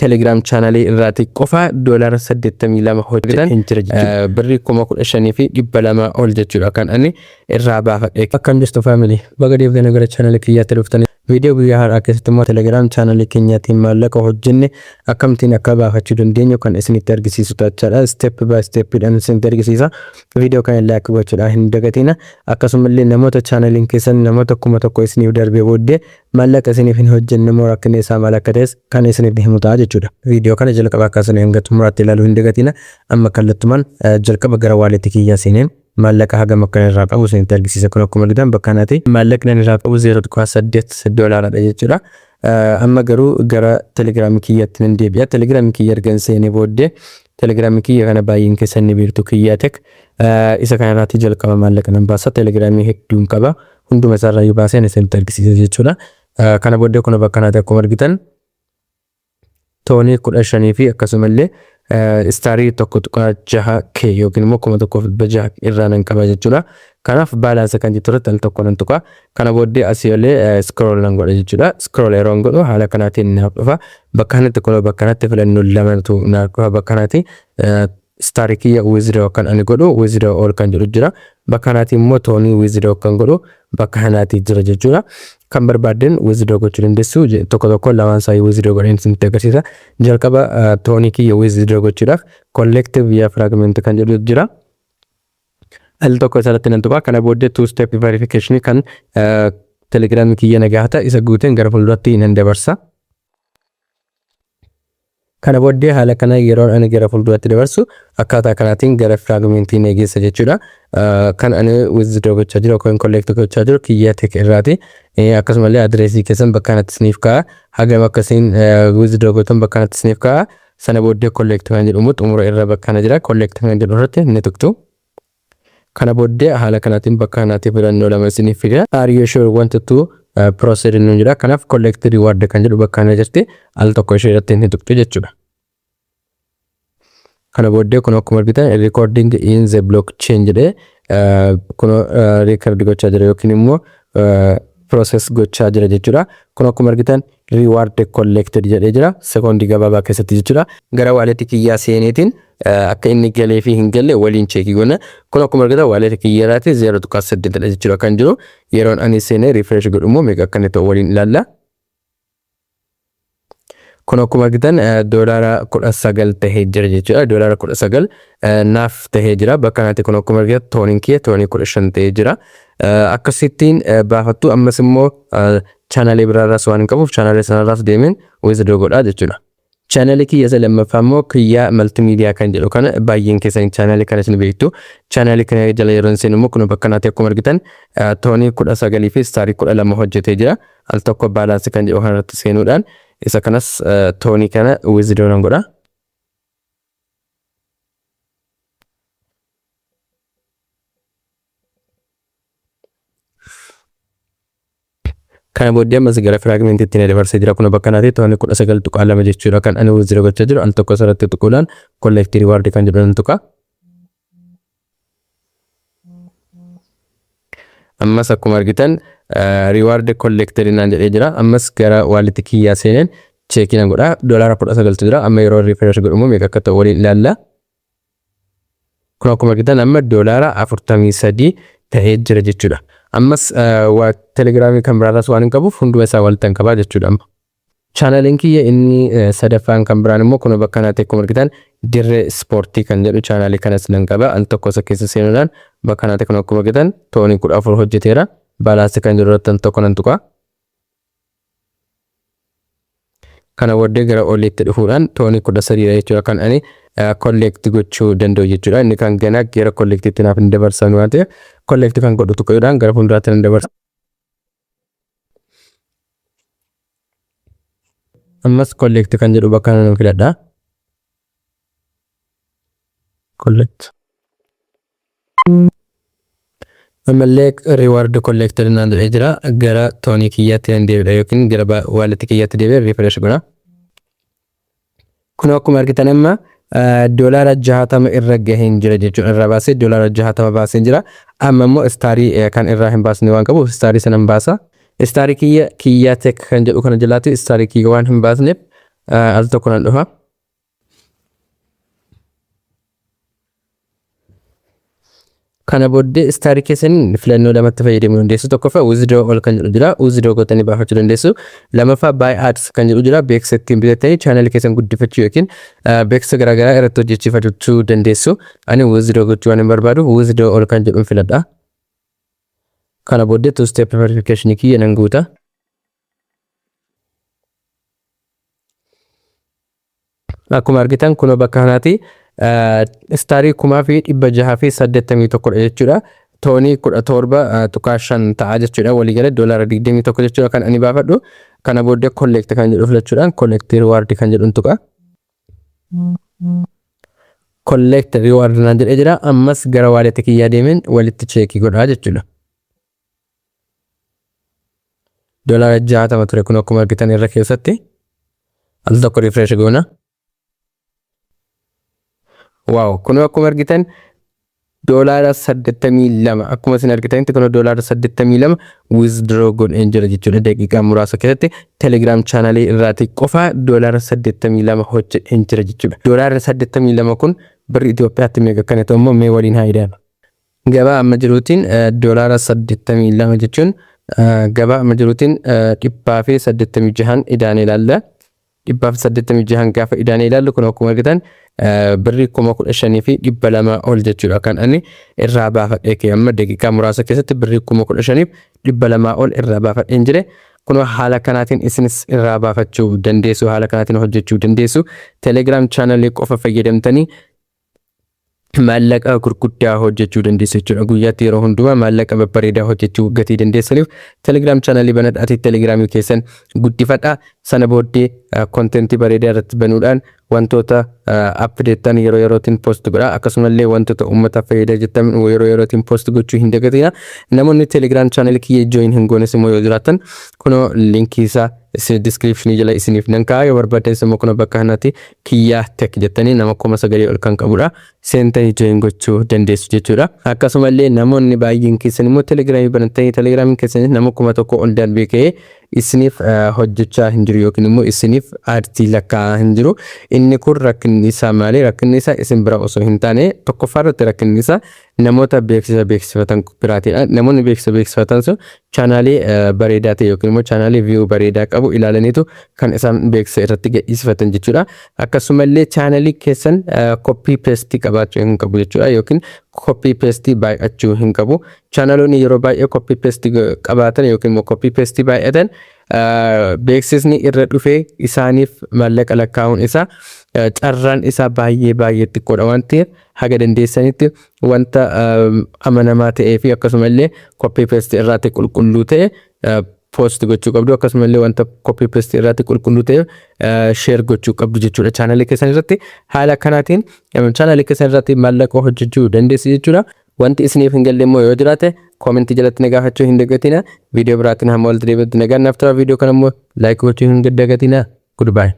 Telegram chaanalii irraati qofa doolaara 82 hojjetan hin jira jechuudha. Birrii 15,200 ol jechuudha kan ani irraa baafadhe. Akkam jirtu family? Baga deebitanii gara chaanalii kiyyaatti dhuftanii. Viidiyoo guyyaa har'aa keessatti immoo Telegram chaanalii keenyaatiin maallaqa hojjenne akkamittiin akka baafachuu dandeenyu kan isinitti argisiisu tachaadha. Step by step dhaan isinitti argisiisa. Viidiyoo kana like gochuudhaan hin dagatina. Akkasumallee namoota chaanaliin keessan namoota 1000 isiniif darbee booddee maallaqa isiniif hin hojjenne immoo rakkinni isaa maal akka ta'es kan isinitti himu ta'a jechuudha. Viidiyoo kana jalqaba kaasanii hanga xumuraatti ilaaluu hin dagatina. Amma kallattumaan jalqaba gara waaleetii kiyyaa seeneen maallaqa hagam akka irraa qabu isinitti argisiisa. Kun akkuma argitan bakka kanatti maallaqni ani irraa qabu 0.8 doolaaradha jechuudha. Amma garuu gara telegiraamii kiyyaatti nan deebi'a. Telegiraamii kiyya ergan seenee booddee telegiraamii kiyya kana baay'een keessan ni beektu, Kiyyaa Tech. Isa kanarraatti jalqaba maallaqa nan baasa. Telegiraamii hedduun qaba. Hunduma isaarraayyuu baaseen isinitti argisiisa jechuudha. Kana booddee kun bakka kanatti akkuma argitan toonii 15 fi akkasumallee istaarii 1.6 K yookiin immoo 1600 irraa nan qaba jechuudha. Kanaaf balance kan jettu irratti al tokko nan tuqa. Kana booddee asii olee scroll nan godha jechuudha. Scroll yeroo godhu haala kanaatiin naaf dhufa. Bakka kanatti kun bakka kanatti filannoo lamatu naaf dhufa. Bakka kanatti istaarii kiyya withdraw kan ani godhu withdraw all kan jedhu jira. Bakka kanaatti immoo toonii withdraw kan godhu bakka kanaatti jira jechuudha. Kan barbaadden withdraw gochuu dandeessu, tokko tokko lamaan isaa withdraw godheen isinitti agarsiisa. Jalqaba toonii kiyya withdraw gochuudhaaf collect via fragment kan jedhu jira. Al tokko isarratti nan tuqa. Kana booddee two step verification kan telegiraamii kiyya na gaafata, isa guuteen gara fuulduratti nan dabarsa. Kana booddee haala kana yeroo ani gara fuulduratti dabarsu akkaataa kanaatiin gara fragmentii na geessa jechuudha. Kan ani withdraw gochaa jiru yookaan collect gochaa jiru Kiyyaa Tech irraati. Akkasumallee adireesii keessan bakka kanatti isiniif kaa'a. Hagam akkasiin withdraw gootan bakka kanatti isiniif kaa'a. Sana booddee collect kan jedhu immoo xumura irra bakka kana jira. Collect kan jedhu irratti ni tuqxu. Kana booddee haala kanaatiin bakka kanaatti filannoo lama isiniif fida. Are you sure want to proceed nuun jedha. Kanaaf collect reward kan jedhu bakka kana jirti. Al tokko ishee irratti ni tuqxu jechuudha. Kana booddee kun akkuma argitan recording in the blockchain jedhee kun record gochaa jira yookiin immoo process gochaa jira jechuudha. Kun akkuma argitan reward collected jedhee jira sekoondii gabaabaa keessatti jechuudha. Gara waaleetii kiyyaa seeneetiin akka inni galee fi hin galle waliin cheekii goona. Kun akkuma argitan waaleetii kiyyaa irraati 0.8 dha jechuudha kan jiru. Yeroon ani seenee refresh godhu immoo meeqa akka inni ta'u waliin ilaalla. Kun akkuma argitan doolaara 19 tahee jira jechuudha. Doolaara 19 naaf tahee jira. Bakka kanatti kun akkuma argitan tooniin kiyya toonii 15 tahee jira. Akkasittiin baafattu. Ammas immoo chaanaalee biraarraas waan hin qabuuf chaanaalee sanarraas deemeen withdraw godhaa jechuudha. Chaanaalii kiyya isa lammaffaa immoo Kiyyaa Maltimiidiyaa kan jedhu kana baay'een keessan chaanaalii kana isin beektu. Chaanaalii kana jala yeroo seenu immoo kun bakka kanatti akkuma argitan toonii 19 fi istaarii 12 hojjetee jira. Al tokko balance kan jedhu kanarratti seenuudhaan isa kanas toonii kana withdraw nan godha. Kana booddee ammas gara fragmentiitti na dabarsee jira. Kun bakka kanaatti toonni 19.2 jechuudha kan ani withdraw gochaa jiru. Al tokko asirratti tuquudhaan collect reward kan jedhu nan tuqa. Ammas akkuma argitan reward collected naan jedhee jira. Ammas gara wallet kiyyaa seeneen cheekii nan godha. Doolaara 19tu jira. Amma yeroo refresh godhu immoo meeqa akka ta'u waliin ilaalla. Kun akkuma argitan amma doolaara 43 ta'ee jira jechuudha. Ammas telegiraamii kan biraarraas waan hin qabuuf hunduma isaa walitti qabaa jechuudha amma. Chaanaliin kiyya inni sadaffaan kan biraan immoo kun bakka kanatti akkuma argitan Dirree Ispoortii kan jedhu chaanalii kanas nan qaba. Al tokko isa keessa seenuudhaan bakka kanatti kun akkuma argitan toonii 14 hojjeteera. Balance kan jedhu irratti al tokko nan tuqa. Kana booddee gara oliitti dhufuudhaan toonii 13dha jechuudha kan ani collect gochuu danda'u jechuudha. Inni kan ganaa gara collectiitti naaf hin dabarsan waan ta'eef collect kan godhu tuquudhaan gara fuulduraatti nan dabarsa. Ammas collect kan jedhu bakka kana nan filadha. Collect. Ammallee reward collected naan jedhee jira. Gara toonii kiyyaatti nan deebi'a yookiin gara wallet kiyyaatti deebi'ee refresh godha. Kun akkuma argitan amma doolaara 60 irra gaheen jira jechuudha. Irraa baasee doolaara 60 baasee jira. Amma immoo istaarii kan irraa hin baasne waan qabuuf istaarii sana hin baasa. Istaarii kiyya Kiyyaa Tech kan jedhu kana jalaatti istaarii kiyya waan hin baasneef Al tokko nan dhufa. Kana booddee starii keessaniin filannoo lamatti fayyadamuu dandeessu. Tokkoffaa withdraw all kan jedhu jira. Withdraw gootanii baafachuu dandeessu. Lammaffaa buy ads kan jedhu jira. Beeksisa ittiin bitattanii chaanalii keessan guddifachuu yookiin beeksisa garaagaraa irratti hojjechiifachuu dandeessu. Ani withdraw gochuu waan hin barbaadu, withdraw all kan jedhuun filadha. Kana booddee two step verification kiyya nan guuta. Akkuma argitan kunoo bakka kanaatti starii 681dha jechuudha. TONii 17.5 ta'a jechuudha. Waliigala $21 jechuudha kan ani baafadhu. Kana booddee collect kan jedhu filachuudhaan collect reward kan jedhuun tuqa. Collect reward naan jedhee jira. Ammas gara wallet kiyyaa deemeen walitti checkii godhaa jechuudha. $60 ture kun akkuma argitan irra keessatti. Al tokko refresh goona. Wow, kun akkuma argitan $82. Akkuma isin argitanitti kun $82 withdraw godheen jira jechuudha. Daqiiqaa muraasa keessatti Telegram channelii irraati qofa $82 hojjedheen jira jechuudha. $82 kun birri Itoophiyaatti meeqa akkana ta'u immoo mee waliin haa ilaallu. Gabaa amma jiruutiin $82 jechuun gabaa amma jiruutiin 186n idaanee ilaalla. 186n gaafa idaanee ilaallu kun akkuma argitan birrii 15,200 ol jechuudha kan ani irraa baafadhee kee. Amma daqiiqaa muraasa keessatti birrii 15,200 ol irraa baafadheen jire. Kun haala kanaatiin isinis irraa baafachuu dandeessu, haala kanaatiin hojjechuu dandeessu. Telegram channelii qofa fayyadamtanii maallaqa gurguddaa hojjechuu dandeessu jechuudha. Guyyaatti yeroo hundumaa maallaqa babbareedaa hojjechuu gatii dandeessaniif Telegram channelii banadhaatii Telegramii keessan guddifadhaa. Sana booddee contentii bareedaa irratti banuudhaan wantoota updatetan yeroo yerootiin post godhaa. Akkasumallee wantoota uummataaf fayyadaa jettan yeroo yerootiin post gochuu hin dagatina. Namoonni Telegram channelii kiyya join hin goones immoo yoo jiraatan, kunoo linkii isaa descriptionii jala isiniif nan kaa'a. Yoo barbaaddanis immoo kunoo bakka kanatti Kiyyaa Tech jettanii nama 9,000 ol kan qabudha. Seentanii join gochuu dandeessu jechuudha. Akkasumallee namoonni baay'een keessan immoo Telegramii banattanii Telegramiin keessanis nama 1000 ol darbee ka'ee isiniif hojjechaa hin jiru yookiin immoo isiniif adsii lakkaa'aa hin jiru. Inni kun rakkinni isaa maali? Rakkinni isaa isin bira osoo hin taane, tokkoffaa irratti rakkinni isaa namoota beeksisa beeksifatan biraatiidha. Namoonni beeksisa beeksifatan sun channelii bareedaa ta'e yookiin immoo channelii view bareedaa qabu ilaalaniitu kan isaan beeksisa irratti gadhiisifatan jechuudha. Akkasumallee channelii keessan copy paste qabaachuu hin qabu jechuudha yookiin copy paste baay'achuu hin qabu. Channelonni yeroo baay'ee copy paste qabaatan yookiin immoo copy paste baay'atan, beeksisni irra dhufee isaaniif maallaqa lakkaa'uun isaa carraan isaa baay'ee baay'ee xiqqoodha waan ta'eef, haga dandeessanitti wanta amanamaa ta'ee fi akkasumallee copy paste irraatti qulqulluu ta'e post gochuu qabdu, akkasumallee wanta copy paste irraatti qulqulluu ta'e share gochuu qabdu jechuudha channelii keessan irratti. Haala kanaatiin channelii keessan irratti maallaqa hojjechuu dandeessu jechuudha. Wanti isiniif hin galle immoo yoo jiraate commentii jalatti na gaafachuu hin dagatina. Viidiyoo biraatiin hamma walitti deebi'utti nagaan naaf tura. Viidiyoo kana immoo like gochuu hin dagatina. Goodbye.